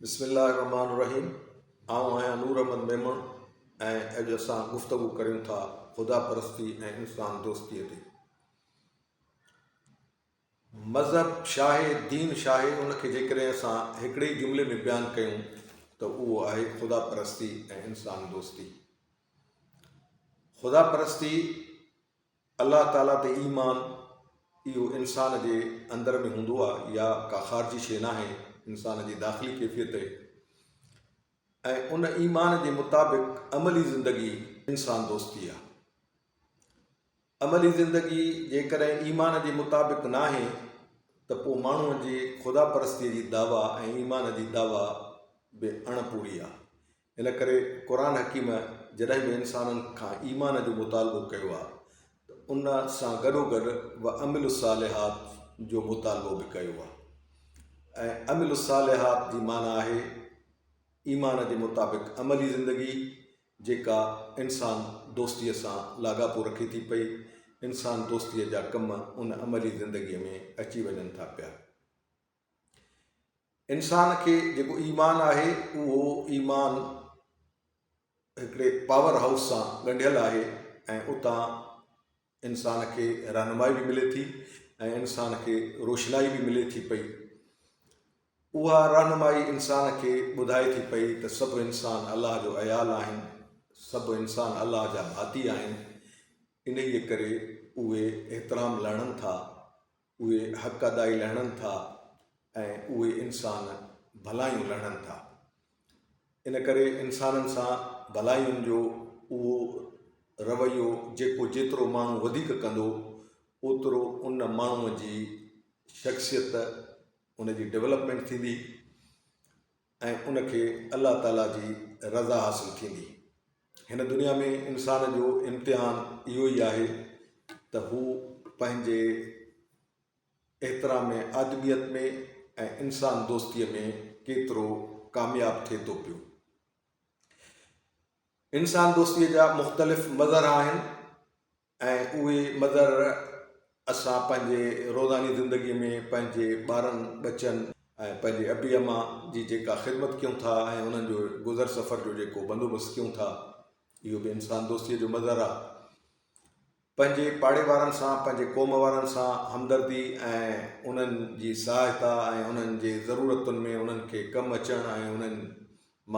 بسم الله الرحمٰن الرحيم آئون آهيان نور احمد ميمڻ ۽ اڄ اسان گفتگو ڪريون ٿا خدا پرستي ۽ انسان دوستي تي. مذهب ڇاهي دين ڇاهي ان کي جيڪڏهن اسان هڪڙي ئي جملي ۾ بيان ڪيون ته اهو آهي خدا پرستي ۽ انسان دوستي. خدا پرستي الله تعاليٰ تي ايمان اهو انسان جي اندر ۾ هوندو آهي يا ڪا خارجي شيء ناهي انسان جي داخلي ڪيفيت آهي ۽ ان ايمان جي مطابق عملي زندگي انسان دوستي آهي عملي زندگي جيڪڏهن ايمان جي مطابق ناهي ته پوء ماڻهوء جي خدا پرستيء جي دعويٰ ۽ ايمان جي دعويٰ به اڻ پوري آهي ان ڪري قرآن حڪيم جڏهن به انسانن کان ايمان جو مطالبو ڪيو آهي ته ان سان گڏوگڏ وعملوا الصالحات جو مطالبو به ڪيو آهي ۽ عملوا الصالحات جي معنيٰ آهي ايمان جي مطابق عملي زندگي جيڪا انسان دوستيء سان لاڳاپو رکي ٿي پئي، انسان دوستيء جا ڪم ان عملي زندگيء ۾ اچي وڃن ٿا پيا. انسان کي جيڪو ايمان آهي اهو ايمان هڪڙي پاور هائوس سان ڳنڍيل آهي ۽ اتان انسان کي رهنمائي به ملي ٿي ۽ انسان کي روشنائي به ملي ٿي پئي اها رهنمائي انسان کي ٻڌائي ٿي پئي ته سڀ انسان الله جو عيال آهن سڀ انسان الله جا ڀاتي آهن انهيء ڪري اهي احترام لهڻن ٿا اهي حق ادائي لهڻن ٿا ۽ اهي انسان ڀلايون لهڻن ٿا. ان ڪري انسانن سان ڀلاين جو اهو رويو جيڪو جيترو ماڻهو وڌيڪ ڪندو اوترو ان ماڻهوء جي شخصيت ان جي ڊولپمينٽ ٿيندي ۽ ان کي الله تعاليٰ جي رضا حاصل ٿيندي. هن دنيا ۾ انسان جو امتحان اهو ئي آهي ته هو پنهنجي احترام آدميت ۾ ۽ انسان دوستيء ۾ ڪيترو ڪامياب ٿئي ٿو پيو. انسان دوستيء جا مختلف مظهر آهن. ۽ اهي مظهر اسان پنهنجي روزاني زندگيء ۾ پنهنجي ٻارن ٻچن ۽ پنهنجي ابي اما جي جيڪا خدمت ڪيون ٿا ۽ انهن جو گذر سفر جو جيڪو بندوبست ڪيون ٿا اهو به انسان دوستيء جو مظهر آهي. پنهنجي پاڙي وارن سان پنهنجي قوم وارن سان همدردي ۽ انهن جي سهائتا ۽ انهن جي ضرورتن ۾ انهن کي ڪم اچڻ ۽ انهن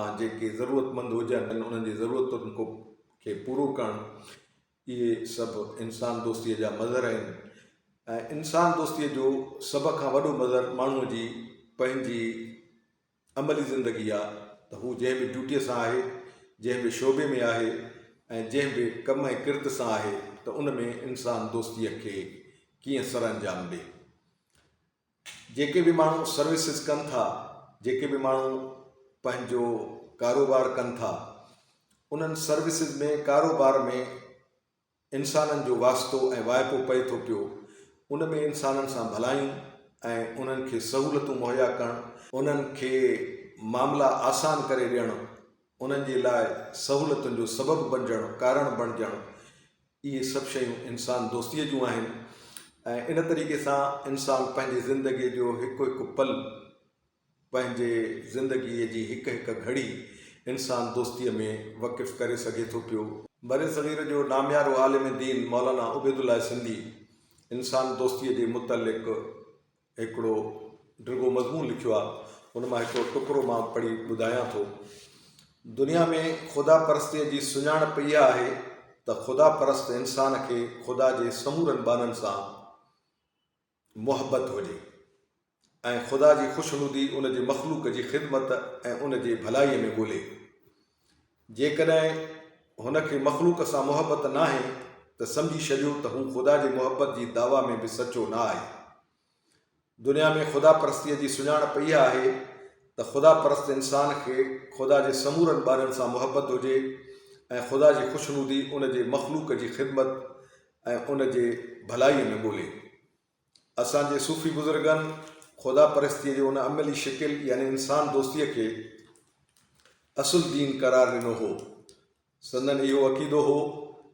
مان جيڪي ضرورتمند هجن انهن جي ضرورتن کي پورو ڪرڻ اهي سڀ انسان دوستيء جا مظهر آهن ۽ انسان دوستيء جو سڀ کان وڏو مظهر ماڻهوء جي پنهنجي عملي زندگي آ ته هو جنهن به ڊيوٽيء سان آهي، جنهن به شعبي ۾ آهي ۽ جنهن به ڪم ۽ ڪرت سان آهي ته ان ۾ انسان دوستيء کي ڪيئن سرانجام ڏي. جيڪي به ماڻهو سروسز ڪن ٿا، جيڪي به ماڻهو پنهنجو ڪاروبار ڪن ٿا، انهن سروسز ۾ ڪاروبار ۾ انسانن جو واسطو ۽ واهپو پئي ٿو پيو، ان ۾ انسانن سان ڀلايون ۽ انهن کي سهولتون مهيا ڪرڻ، انهن کي معاملا آسان ڪري ڏيڻ، انهن جي لاء سهولتن جو سبب بنجڻ، ڪارڻ بڻجڻ، اهي سڀ شيون انسان دوستيء جون آهن ۽ ان طريقي سان انسان پنهنجي زندگيء جو هڪ هڪ پل، پنهنجي زندگيء جي هڪ هڪ گهڙي انسان دوستيء ۾ وقف ڪري سگهي ٿو پيو. برصغير جو ناميارو عالم دين مولانا عبيدالله سنڌي انسان دوستيء جي متعلق هڪڙو ڊگهو مضمون لکيو آهي، ان مان هڪڙو ٽڪرو مان پڙهي ٻڌايان ٿو. دنيا ۾ خدا پرستيء جي سڃاڻپ اها آهي ته خدا پرست انسان کي خدا جي سمورن ٻانهن سان محبت هجي ۽ خدا جي خوشنودي ان جي مخلوق جي خدمت ۽ ان جي ڀلائيء ۾ ڳولي. جيڪڏهن هن کي مخلوق سان محبت ناهي ته سمجهي ڇڏيو ته هو خدا جي محبت جي دعويٰ ۾ به سچو نه آهي. دنيا ۾ خدا پرستيء جي سڃاڻپ اها آهي ته خدا پرست انسان کي خدا جي سمورن ٻانهن سان محبت هجي ۽ خدا جي خوشنودي ان جي مخلوق جي خدمت ۽ ان جي ڀلائيء ۾ ڳولي. اسان جي صوفي بزرگن خدا پرستيء جي ان عملي شڪل يعني انسان دوستيء کي اصل دين قرار ڏنو هو. سندن اهو عقيدو هو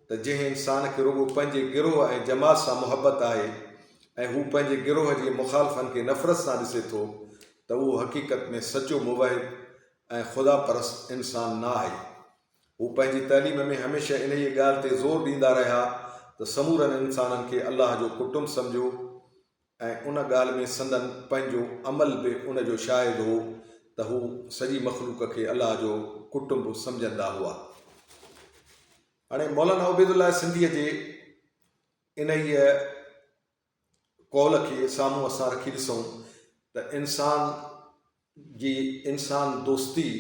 ته جنهن انسان کي رڳو پنهنجي گروهه ۽ جماعت سان محبت آهي ۽ هو پنهنجي گروهه جي مخالفن کي نفرت سان ڏسي ٿو ته اهو حقيقت ۾ سچو موحد ۽ خدا پرست انسان نه آهي. هو پنهنجي تعليم ۾ هميشه انهيء ڳالهه تي زور ڏيندا رهيا ته سمورن انسانن کي الله جو ڪٽنب سمجهو ۽ ان ڳالهه ۾ سندن پنهنجو عمل به ان جو شاهد هو ته هو سڄي مخلوق کي الله جو ڪٽنب سمجهندا هئا. هاڻي مولانا عبيدالله سنڌيء جي انهيء قول کي سامهون اسان رکي ڏسون ته انسان جي انسان دوستي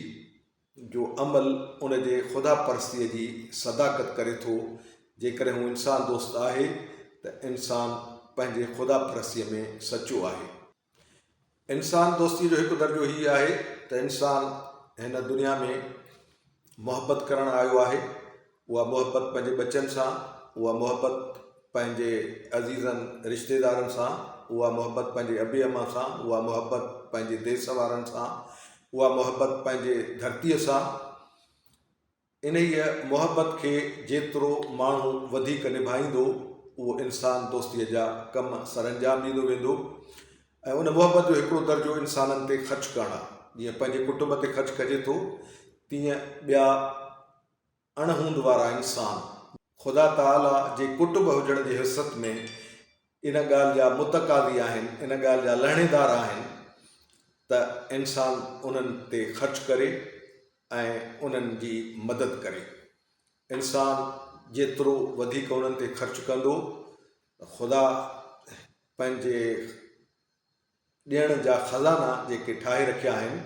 جو عمل ان جي خدا پرستيء جي صداقت ڪري ٿو. جيڪڏهن هو انسان دوست آهي ته انسان پنهنجي خدا پرستيء ۾ سچو آهي. انسان دوستيء جو هڪ درجو هي آهي ته انسان هن دنيا ۾ محبت ڪرڻ آيو آهي. اها محبت پنهنجي ٻچن سان، اها محبت پنهنجي عزيزن رشتيدارن سان، اها محبت پنهنجي ابي امان سان، اها محبت پنهنجي ديس وارن سان، اها محبت پنهنجي ڌرتيء سان. انهيء محبت کي جيترو ماڻهو وڌيڪ نڀائيندو، اهو انسان دوستيء جا ڪم سرانجام ڏيندو ويندو ۽ ان محبت جو هڪڙو درجو انسانن تي خرچ ڪرڻ آهي. جيئن پنهنجي ڪٽنب تي خرچ ڪجي ٿو، تيئن ٻيا اڻ هوند وارا انسان، خدا تعاليٰ جي ڪٽنب هجڻ جي حيثيت ۾ ان ڳالهه جا متقاضي آهن، ان ڳالهه جا لهڻيدار آهن ته انسان انهن تي خرچ ڪري ۽ انهن جي مدد ڪري. انسان جيترو وڌيڪ انهن تي خرچ ڪندو ته خدا پنهنجي ڏيڻ جا خزانا جيڪي ٺاهي رکيا آهن،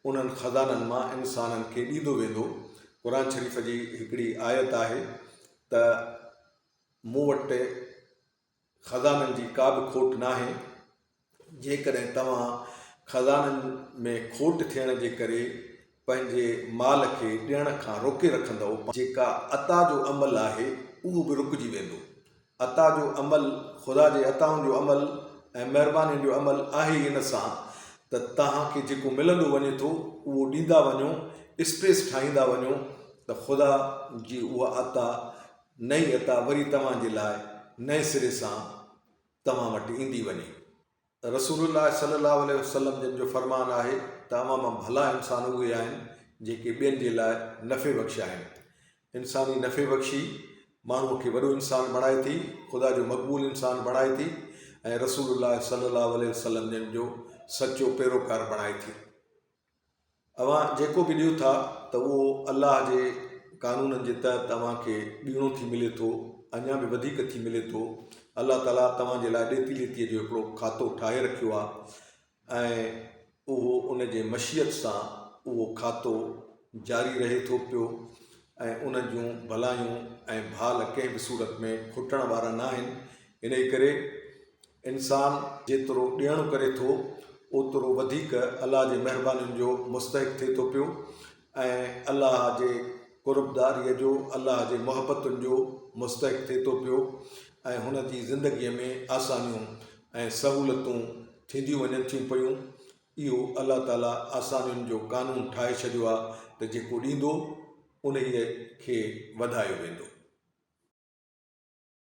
انهن خزانن مان انسانن کي ڏيندو ويندو. قرآن شريف جي هڪڙي آيت آهي ته مون وٽ خزانن جي ڪا به کوٽ ناهي، جيڪڏهن توهان خزانن ۾ کوٽ ٿيڻ جي ڪري پنهنجي مال کي ڏيڻ کان روڪي رکندؤ، جيڪا عطا جو عمل آهي اهو به رڪجي ويندو. عطا جو عمل خدا جي عطائن جو عمل ۽ مهربانين جو عمل آهي ئي ان سان ته توهان کي جيڪو ملندو وڃي ٿو اهو ڏيندا وڃو، اسپيس ٺاهيندا وڃو ته خدا جي اها عطا نئين عطا وري توهان جي لاء نئين سري سان توهان وٽ ايندي وڃي. رسول الله صلي الله عليه وسلم جن جو فرمان آهي ته اوهان مان ڀلا انسان اهي آهن جيڪي ٻين جي لاء نفعي بخش آهن. انساني نفعي بخشي ماڻهوء کي وڏو انسان بڻائي ٿي، خدا جو مقبول انسان بڻائي ٿي ۽ رسول الله صلي الله عليه وسلم جن جو سچو پيروڪار بڻائي ٿي. اوهان جيڪو به ڏيو ٿا ته اهو الله جي قانونن جي تحت اوهان کي ٻيڻو ٿي ملي ٿو، اڃا به وڌيڪ ٿي ملي ٿو. الله تعاليٰ توهان جي لاء ڏيتي ليتيء جو هڪڙو کاتو ٺاهي رکيو آهي ۽ اهو ان جي مشيت سان اهو کاتو جاري رهي ٿو پيو ۽ ان جون ڀلايون ۽ ڀال ڪنهن به صورت ۾ کٽڻ وارا ناهن. انهيء ڪري انسان جيترو ڏيڻ ڪري ٿو اوترو وڌيڪ الله جي مهربانين جو مستحق ٿئي ٿو پيو ۽ الله جي قربداريء جو الله جي محبتن جو مستحق ٿئي ٿو پيو ۽ هن جي زندگيء ۾ آسانيون ۽ سهولتون ٿينديون وڃن ٿيون پيون. اهو الله تعاليٰ آسانين جو قانون ٺاهي ڇڏيو آهي ته جيڪو ڏيندو انهيء کي وڌايو ويندو.